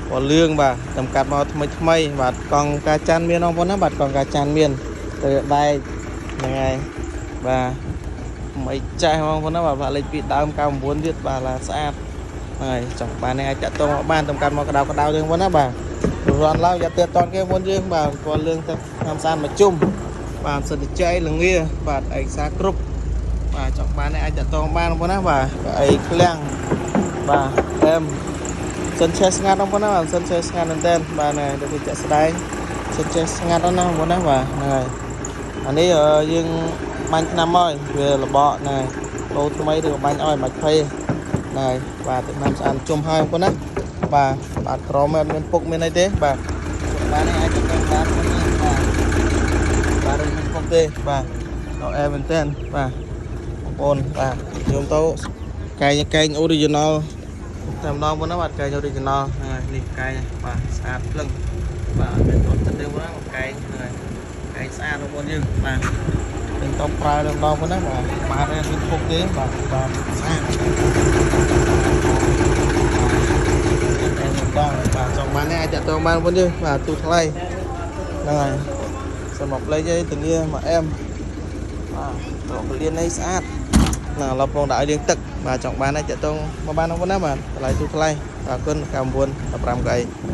ពណ៌លឿងបាទតំកាត់មកថ្មីថ្មីបាទកង់កាចាន់មានបងប្អូនណាបាទកង់កាចាន់មានទៅបែកហ្នឹងហើយបាទថ្មីចាស់បងប្អូនណាបាទផ្លាកលេខពីដើម99ទៀតបាទឡាស្អាតហ្នឹងហើយចង់បាននេះអាចតាក់ទងមកបានតំកាត់មកក្តៅក្តៅទេបងប្អូនណាបាទរន់ឡើងយ៉ាទៀតតនគេបងប្អូនយើងបាទពណ៌លឿងទឹកតាមស្អាតមកជុំបាទសិនតិចៃលងាបាទឯកសារគ្រប់បាទចង់បាននេះអាចតាក់ទងបានបងប្អូនណាបាទអីឃ្លាំងបាទអែម សិនឆេះស្ងាត់បងប្អូនណាបាទសិនឆេះស្ងាត់មែនតើបាទណែដូចជាស្ដែងសិនឆេះស្ងាត់ណាស់បងប្អូនណាបាទហ្នឹងហើយអានេះយើងបាញ់ឆ្នាំហើយវាលបកណែលោថ្មីឬក៏បាញ់ឲ្យមិនភ័យណែបាទទឹកឆ្នាំស្អាតជុំហើយបងប្អូនណាបាទបាទក្រមអត់មានពុកមានអីទេបាទបាននេះអាចទៅបានបងប្អូនបាទបាទមានពុកទេបាទដល់អែមែនតើបាទបងប្អូនបាទយំទៅកែងកែង original តែម្ដងប៉ុណ្ណាបាទកែង original ហ្នឹងហើយនេះកែងបាទស្អាតភ្លឹងបាទអត់មានទាត់ចិត្តទេប៉ុណ្ណាកែងហ្នឹងហើយកែងស្អាតបងប្អូនយើងបាទនឹងតប្រើតែម្ដងប៉ុណ្ណាបាទបាទអត់មានពុកទេបាទបាទស្អាតតែម្ដងបាទចង់បាននេះអាចតាក់ទងបានបងប្អូនយើងបាទទូថ្លៃហ្នឹងហើយសម្រាប់លេខអីធានាមួយអែមបាទត្រកពលាននេះស្អាតណាឡប់ផងដាក់ឲ្យលាងទឹកបាទចង់បានអាចតាក់ទងមកបានបងប្អូនណាបាទតម្លៃទូថ្លៃបាទអរគុណ99 15កៅអី។